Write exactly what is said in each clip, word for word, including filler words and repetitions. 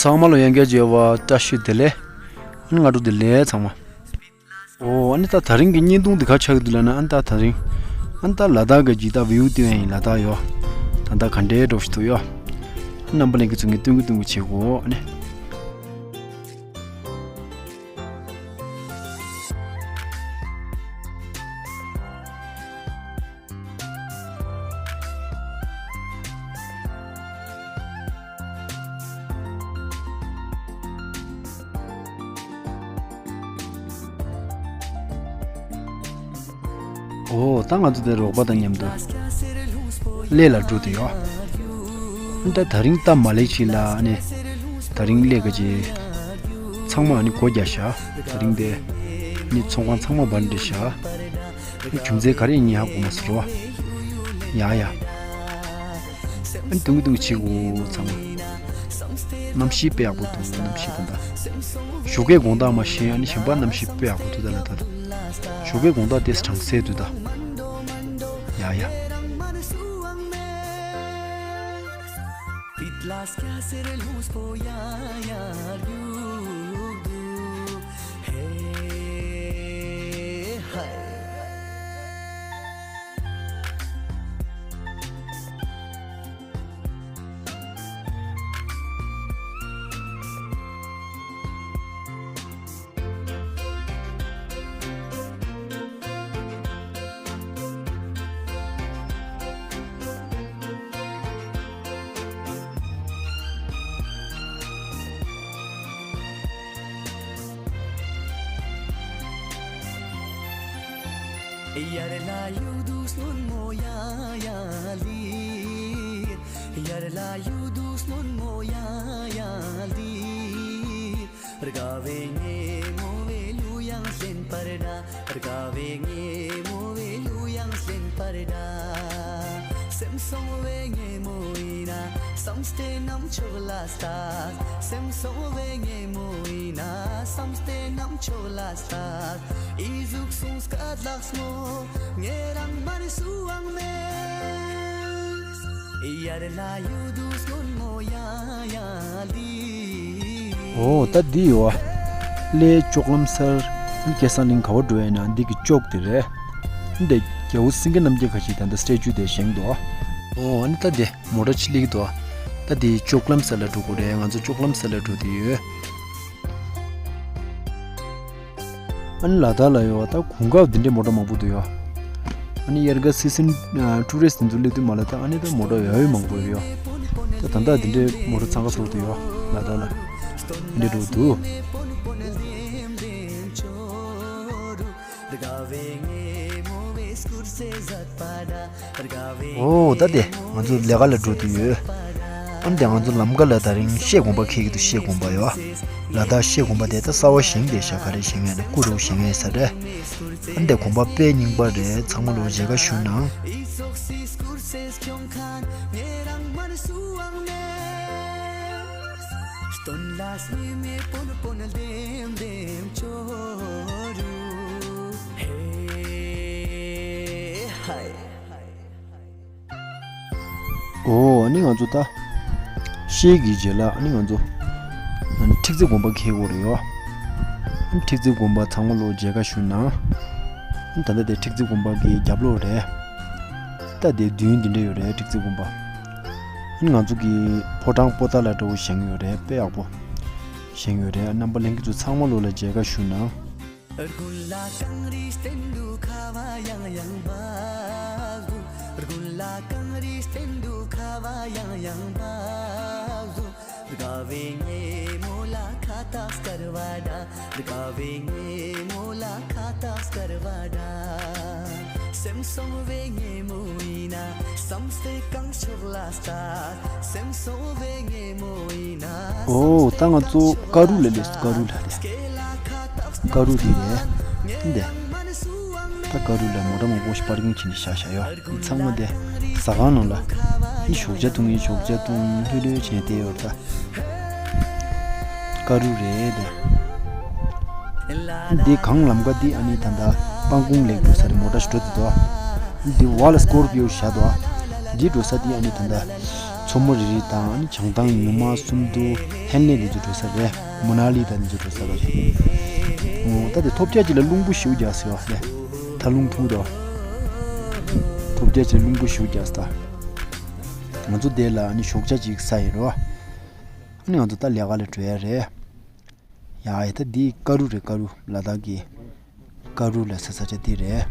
ཚང་མ་ལ་ཡང་བསྐྱར་མཇལ་བ་བཀྲ་ཤིས་བདེ་ལེགས། ཨ་ནི་སྔ་དྲོ་བདེ་ལེགས་ཚང་མ། ཨོ་ཨ་ནི་ད་ད་རིང་གི་བརྙན་ཐུང་འདི་ག་ཆགས་ཀྱི་འདུག་ལབ་ན། ཨ་ནི་ད་ད་རིང་ཨ་ནི་ད་ལ་དྭགས་ཀྱི་ཇི་ལྟ་བིའུ་ལྟོས་ཡིན་ལ་ད་ཡོ། ད་ད་ག་འདྲའི་འགྲོ་ཞིག་འདུག་ཡོ། རྣམ་པ་ལྷན་རྒྱས་ཚོ་ངས་སྟོན་གི་སྟོན་གི་བྱེད་གོ། ཨ་ནི། ཨོ་ད་ང་ཚོ་དེ་རོགས་པ་དང་མཉམ་དུ་གླེ་ལ་འགྲོ་དུ་ཡོ། ད་ད་རིང་སྟབས་མ་ལེགས་ཤིག་ལ་ཨ་ནི་ད་རིང་གླེ་ག་ཅི་ཚང་མ་ཨ་ནི་སྒོ་རྒྱག་ཤག་ད་རིང་དེ་ནི་ཚོང་ཁང་ཚང་མ་བར་འདྲི་ཤག་རྒྱུ་མཚན་ག་རེ་ཡིན་ཧ་གོ་མ་སོང་རོ། ཡ་ཡ། ཨ་ནི་དུང་གི་དུང་གི་བྱེད་དགོས་ཚང་མ། གནམ་གཤིས་དཔེ་ཡག་པོ་འདུག་གནམ་གཤིས་ད་ལྟ། ཞོགས་ཀའི་དགོང་དག་མ་ཤེས། ཨ་ནི་གཞན་པ་གནམ་གཤིས་དཔེ་ཡག་པོ་འདུག་ད་ལ་ད་ལྟ། ཞོགས་ཀའི་དགོང་དག་དེ་གྲང་སེ་འདུག་ད། ཡ་ཡ། ཡར་ལ་ཡུག་དུ་སྔོན་མོ་ཡ་ཡ་ལི། ཡར་ལ་ཡུག་དུ་སྔོན་མོ་ཡ་ཡ་ལི། དགའ་བའི་ཉིན་མོ་བའི་གླུ་དབྱངས་ལེན་པར་འདྲ། དགའ་བའི་ཉིན་མོ་བའི་གླུ་དབྱངས་ལེན་པར་འདྲ། སེམས་སོང་བའི་ཉིན་མོ་ཡིན་ན་བསམ་སྟེ་ནམ་ཕྱོགས་ལ་ལྟ། སེམས་སོང་བའི་ཉིན་མོ་ཡིན་ན་བསམ་སྟེ་ནམ་ཕྱོགས་ལ་ལྟ། ཨི་ཟུག་སོང་སྐད་ལགས་མོ། ངེད་རང་མར་སུའང་མེད། ཡར་ལ་ཡུག་དུ་སྔོན་མོ་ཡ་ཡ་ལི། ཨོ་ད་འདི་ཡོ། གླེ་ལྕོག་ལམ་སར་སྐལ་བཟང་གླིང་ག་བ་འགྲོ་ཡ་ན་འདི་གི་ལྕོག་དེ་རེད། འདི་རྒྱལ་པོ་སེང་གེ་རྣམ་རྒྱལ་ཁ་ཅིག་ད་ལྟ་སི་ཊེ་ཅུ་དེ་བཞེངས་འདུག་ཨོ་ཨ་ནི་ད་འདི་མོ་ཊ་ཅིག་སླེབས་ཀྱི་འདུག་ད་འདི་ལྕོག་ལམ་སར་ལ་འགྲོ་དགོས་རེད། ང་ཚོ་ལྕོག་ལམ་སར་ལ་འགྲོ་དེ་ཡོད། ཨ་ནི་ལ་དྭགས་ལ་ཡོད་པ་ད་གོང་དཀར་འདི་འདྲའི་མོ་ཊ་མང་པོ་འདུག་ཡོད། ཨ་ནི་དབྱར་ཁ་སི་སན་ཊུ་རི་སི་འདི་ཚོ་སླེབས་དུས་མ་ལ་ད་ཨ་ནི་ད་མོ་ཊ་ཡོད་ཡོད་མང་པོ་ཡོད་ཡོད། ད་ད་ལྟ་འདི་འདྲའི་མོ་ཊ་འཚང་ཁ་ཚོར་དུ་ཡོད་ལ་དྭགས་ལ། འདི་འགྲོ་འདུག་ཨོ་ད་དེ་ང་ཚོ་ལས་ཀ་ལ་འགྲོ་དུས་ཡོད། ཨ་ནི་དེ་ང་ཚོ་ལམ་ཁ་ལ་ད་རིང་ཤེལ་གོམ་པ་འཁེལ་གྱི་འདུག་ཤེལ་གོམ་པ་ཡོད། ལ་དྭགས་ཤེལ་གོམ་པ་དེ་ད་གསར་པ་བཞེངས་བསྡད་ཤག་ག་རེ་བཞེངས་ཡ་ན་སྐུ་རུ་བཞེངས་ཡ་ས་རེད། ཨ་ནི་དེ་གོམ་པ་དཔེ་རྙིང་པ་རེད། ཚང་མ་ལོ་མཇལ་ཁ་ཞུ་གནང་། ཨོ་ཨ་ནི་ང་ཚོ་ད་ཤེལ་གྱི་རྗེས་ལ་ཨ་ནི་ང་ཚོ་ཨ་ནི་ཁྲིག་རྩེ་དགོན་པ་འཁེལ་དགོས་རེད་ཡོ། ཨ་ནི་ཁྲིག་རྩེ་དགོན་པ་ཚང་མ་ལོ་མཇལ་ཁ་ཞུ་གནང་། ཨ་ནི་ད་ལྟ་དེ་ཁྲིག་རྩེ་དགོན་པ་གི་རྒྱབ་ལོགས་རེད། ད་དེ་མདུན་འདི་འདྲ་ཡོད་རེད་ཁྲིག་རྩེ་དགོན་པ། ཨ་ནི་ང་ཚོ་གི་ཕོ་བྲང་པོ་ཏཱ་ལ་འདྲ་བོ་བཞེངས་ཡོད་རེད་དཔེ་ཡག་པོ་བཞེངས་ཡོད་རེད། རྣམ་པ་ལྷན་རྒྱས་ཚོ་ཚང་མ་ལོ་ལ་མཇལ་ཁ་ཞུ་གནང་། དགུན་ལ་གངས་རིའི་སྟེང་དུ་ཁ་བ་ཡང་ཡང་འབབ་འདུག་དགུན་ལ་གངས་རིའི་སྟེང་དུ་ཁ་བ་ཡང་ཡང་འབབ་འདུག་དགའ་བའི་ཉིན་མོ་ལ་ཁ་བཏགས་དཀར་བ་འདྲ། དགའ་བའི་ཉིན་མོ་ལ་ཁ་བཏགས་དཀར་བ་འདྲ། སེམས་སོང་བའི་ཉིན་མོ་ཡིན་ན་བསམ་སྟེ་གངས་ཕྱོགས་ལ་ལྟ། སེམས་སོང་བའི་ཉིན་མོ་ཡིན་ན། ཨོ་ད་ང་ཚོ་ཀ་རུ་ལ་སླེབས་སོང་། ཀ་རུ་ལ་རེད། ཀ་རུ་དེ་རེད། འདི། ད་ཀ་རུ་ལ་མོ་ཊ་མང་པོ་ཞིག་པར་ཀིང་བྱས་ནས་བཞག་བཞག་ཡོད། ཚང་མ་དེ་ཟ་ཁང་ནང་ལ་ཨི་ཞོགས་ཇ་འཐུང་ཡིན། ཞོགས་ཇ་འཐུང་ལྷོད་ལྷོད་བྱས་བསྡད་ཡོད་ད། ཀ་རུ་རེད་དེ། འདི་གངས་ལམ་ཁ་འདི་ཨ་ནི་ད་ལྟ་སྤང་གོང་ལེགས་འགྲོ་ས་རེད། མོ་ཊ་ཞིག་འགྲོ་དེ་དོ། འདི་བ་ལ་སྐོར་པིའུ་བཞག་དོ། འདི་འགྲོ་ས་འདི་ཨ་ནི་ད་ལྟ་ མཚོ་མོ་རི་རི་དང་ཨ་ནི་བྱང་ཐང་ཉི་མ་སུམ་མདོ་ཧན་ལེ་འདི་ཚོ་འགྲོ་ས་རེད། མོ་ན་ལི་དང་འདི་ཚོ་འགྲོ་ས་རེད། ཨོ་ད་དེ་ཐོབ་རྒྱག་ཅིག་ལ་རླུང་བུ་ཞིག་རྒྱག་ཟེར་བ་ལས། ད་རླུང་ཕུག་དོ། ཐོབ་རྒྱག་ཅིག་རླུང་བུ་ཞིག་རྒྱག་ས་ད། ང་ཚོ་དེ་ལ་ཨ་ནི་ཞོགས་ཇ་ཅིག་ཟ་ཡི་རོ། ཨ་ནི་ང་ཚོ་ད་ལས་ཀ་ལ་འགྲོ་ཡ་རེད། ཡ་ཡ་ད་འདི་ཀ་རུ་རེད། ཀ་རུ་ལ་དྭགས་ཀྱི་ཀ་རུ་ལ་ས་ས་ཆ་འདི་རེད།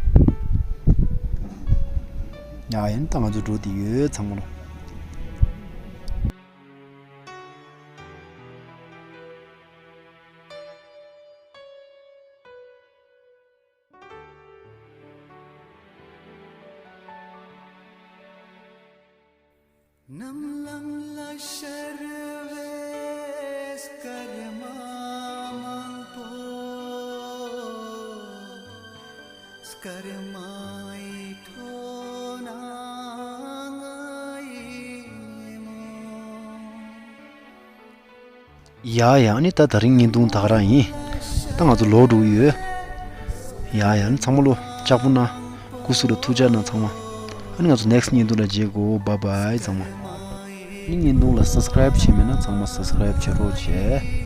ཡ་ཡ་ད་ང་ཚོ་འགྲོ་འདི་ཡོད་ཚང་མ་ལོ། ནམ་ལངས་ལ་ཤར་བའི་སྐར་མ་མང་པོ། སྐར་མ་ཡི་ཁྲོད་ན་ང་ཡི་མོ། ཡ་ཡ་ནི་ད་དེ་རིང་བརྙན་ཐུང་ད་ག་རང་ཡིན། ད་ང་ཚོ་ལོག་འགྲོ་གི་ཡོད། ཡ་ཡ་ནི་ཚང་མ་ལོ་ལྕགས་པོ་གནང་། སྐུ་གཟུགས་ལ་ཐུགས་ཅག་གནང་ཚང་མ། ཨ་ནི་ང་ཚོ་ནེགསི་ཊི་བརྙན་ཐུང་ལ་མཇལ་གོ། བྷའི་བྷའི་ཚང་མ། ཨ་ནི་བརྙན་ཐུང་ལ་སབ་སི་ཀ་རའིབ་བྱས་མེད་ན་ཚང་མ་སབ་སི་ཀ་རའིབ་བྱེད་རོགས་བྱས།